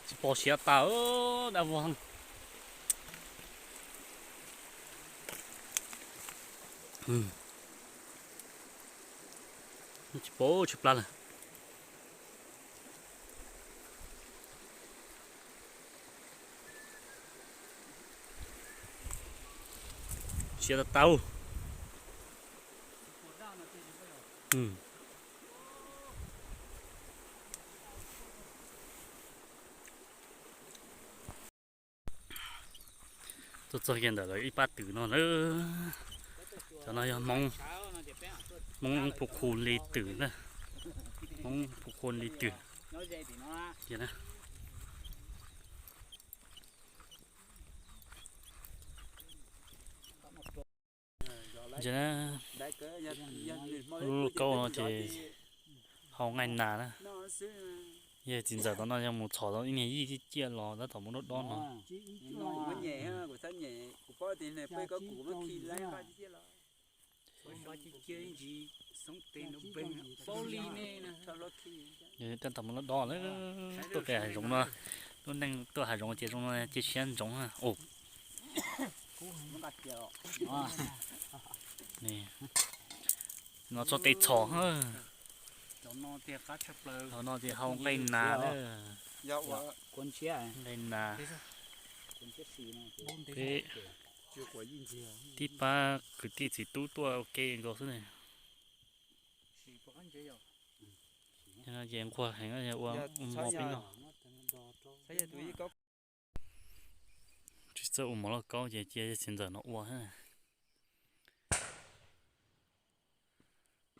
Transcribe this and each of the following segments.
Tsis pom siav tas dab vog. Tsis pom tsis plab lawm. Siav tas tas. Tuaj txog kiag ntawm lawv ib pab twm no na. Cov no yog Hmoob, Hmoob Phu Khu Li Twm na. Hmoob Phu Khu Li Twm. Ntsia na, lub kaub no ces hau nqaij nas na. Yog txiv ntxawm tom no yog mus txhom tau ib niag yij ciaj los tab tom muab dob dob no. Tab tom muab dob dob lawm. Tuaj pem hav zoov no, lub neej tuaj hav zoov ces zoo no cia siab ntsoov. No txog tes txhom. Hauv no ces hau nqaij nas na. Nqaij nas. Peb tib pab kwv tij txiv tub tuaj ua ke nkaus xwb ne. Ces nquag heev ua mov peb noj. Tsis txawj ua mov lauj kaub ces cia txiv ntxawm no ua.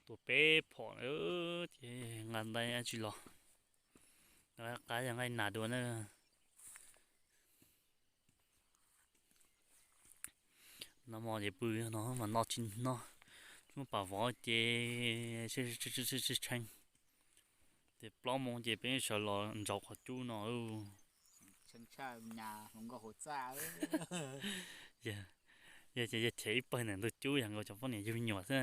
Tua peb phom ces nqa ntais dab tsi los. Qab yog nqaij nas dua na. Noj mov ces pw no mas noj tsis noj, tsis muaj pam vov ces tshee. Ces plaub moos ces peb sawv los ntsauv qhov cub no. Yog ces yog chev ib pawg ntawm ntug cub yog nkaus cov poj niam yug nyuam xwb.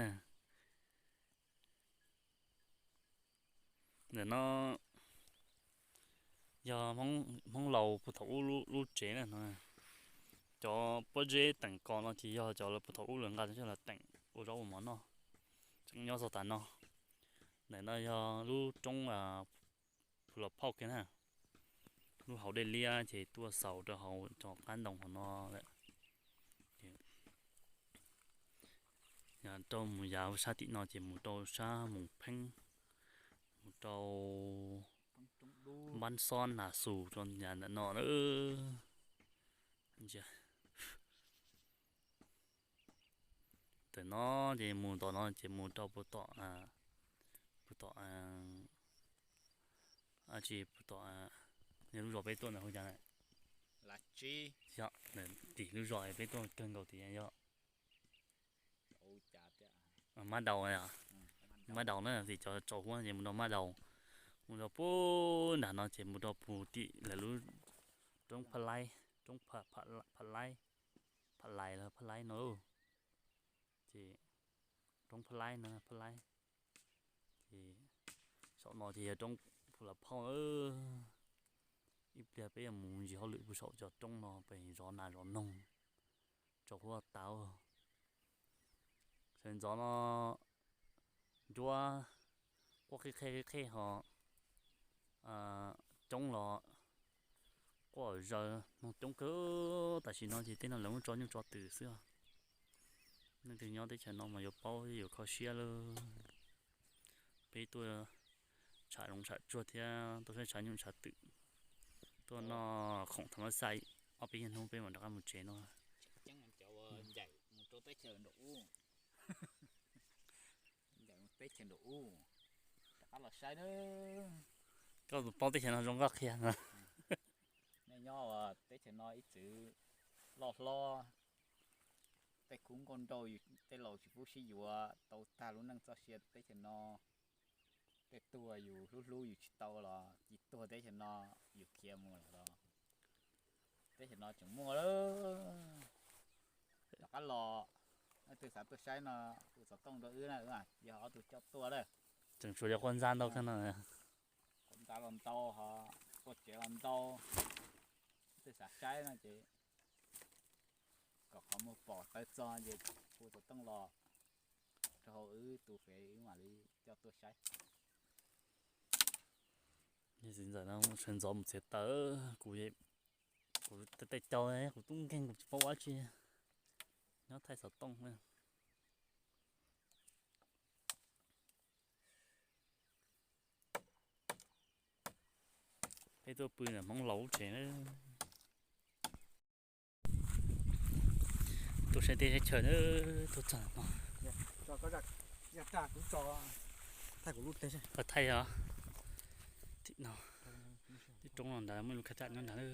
Ntawm no yog Hmoob laus puag thaum ub lub tsev na no. Cov pob zeb teem kos no ces yog cov puag thaum ub lawv nqa coj los teem ua zaub ua mov noj, tseem nyob txog tas no. Ntawm no yog lub roob Phu Los Phauj kiag na, lub hauv dej liab ces tuaj xaus rau hauv cov qab ntoo hauv no lawm. Yog rau mus yav sab tim no ces mus rau sab Moos Pheeb, mus rau Npab Xob Nas Xus rau yav ntawm no na. Ntawm no ces mus tom no ces mus rau puag tom, puag tom, tsis puag tom, yog lub zos peb tuaj ntawd hu cas lawm? Tim lub zos peb tuaj kawg nkaus tim yog Mab Daus. Mab Daus na, tim cov tsaus huab ces mus rau Mab Daus, mus rau puag nram no ces mus rau puag tim lawv lub roob Phab Laib, roob Phab Laib, Phab Laib los Phab Laib no. Ces roob Phab Laib no, Phab Laib. Ces saum no ces yog roob Phu Los Phauj. Ib pliag peb yuav mus ntsis hauj lwm puag saum cov roob no pem zov nas zov noog, tsaus huab tas. Sawv ntxov no ncuab quaj qhib qhej qhib qhej ho coob los quaj zaws noog coob kawg. Tam sim no ces tej no lawv muab tso nyuj tso twm xwb. Leej twg nyob teb chaws no mas yuav paub yuav kho siab lawm. Peb tuaj tsham zoov tsham tsuag thiab tuaj saib tshav nyuj tshav twm, tuaj noj khoom thaum mab xaj, ob peb nyuag hnub peb mam rov qab mus tsev no. Koj paub teb chaws no zoo nkauj qhia. Nej nyob teb chaws no ib txwv loj hlob, tej khub nkauj nraug tej laus tsis pub sib yuav, tau tag lub neej txoj sia teb chaws no. Tej tuag yus hlub hlub yus tsis tau los cia tuag teb chaws no, yus khiav mus lawm los teb chaws no tseem muaj lawm. Rov qab los, leej twg xav tuaj saib no hu xov tooj rau wb na, wb yog ob tug coj tuaj lawm. Tseem tshuav cov quaj ntsaj ntau kawg no. Quaj ntsaj los ntau ho, tuaj Kev los ntau, tej xav saib no ces kom qhov muag pom tawv txog ces hu xov tooj los rau hauv wb tus fev wb mam li coj tuaj saib. Txiv ntxawm no sawv ntxov mus txiav taws, kuv, kuv tej caug kuv tub nkeeg kuv tsis paub ua dab tsi, nyob thaij xov tooj na. Peb tuaj pw ntawm Hmoob laus lub tsev na. Tuaj saib teb saib chaw na, tuaj txog no. Thaij os. Tim no, tej roob no ntawd muaj lub kab tsam nyob ntawd lawm.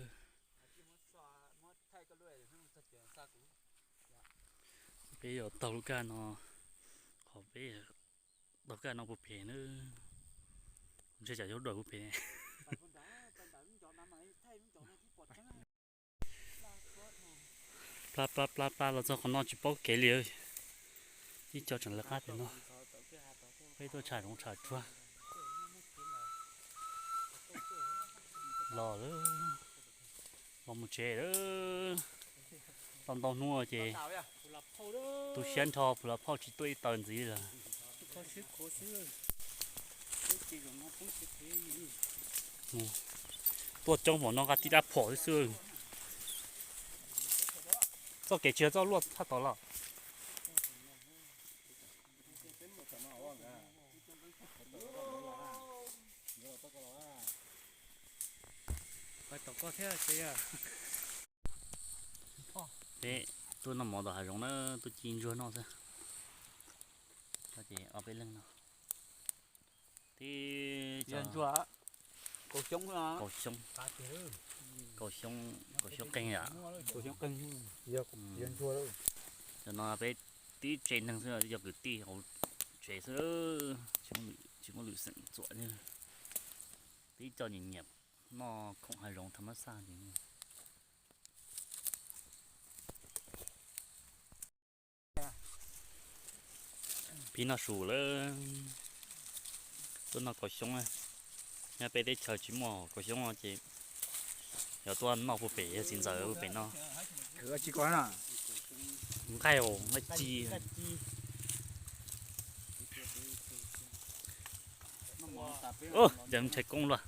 Peb yuav taug lub kaj no, qhov peb taug kaj no puag pem na. Ntshe tsam yuav dua puag pem. Plab plab plab plab los txog qhov no tsis paub kev li. Ib co tseem lawv qab pem no. Peb tuaj tsham zoov tsham tsuag. Los lawm, los mus tsev lawm. Tau ntau hnub ces tu siab nrho, phauj los phauj tsis tuaj ib taws ntxiv lawm. Tuaj coob npaum no nqa tib rab phom xwb xwb. Txoj kev tsis yog txoj luaj tshaj tod los. Peb tuaj noj mov tom hav zoov na, tuaj ci ntsuag noj xwb. Ces ob peb leeg no. Tib, kaus xyoob, kaus xyoob, kaus xyoob qeeg yom. Cov no peb tib tsev neeg xwb, cov kwv tij hauv tsev xwb, tsis muaj lwm xeem txuam. Peb cov nyiam nyiam noj khoom hav zoov tham mab xaj. Pib noj su lawm, tuaj noj kaus xyoob. Nyob peb teb chaws tsis muaj kaus xyoob no ces yog tuaj noj puag pem yawg txiv ntxawm puag pem no. Nqaij os, nqaij ci. Cas ntshai koob luaj.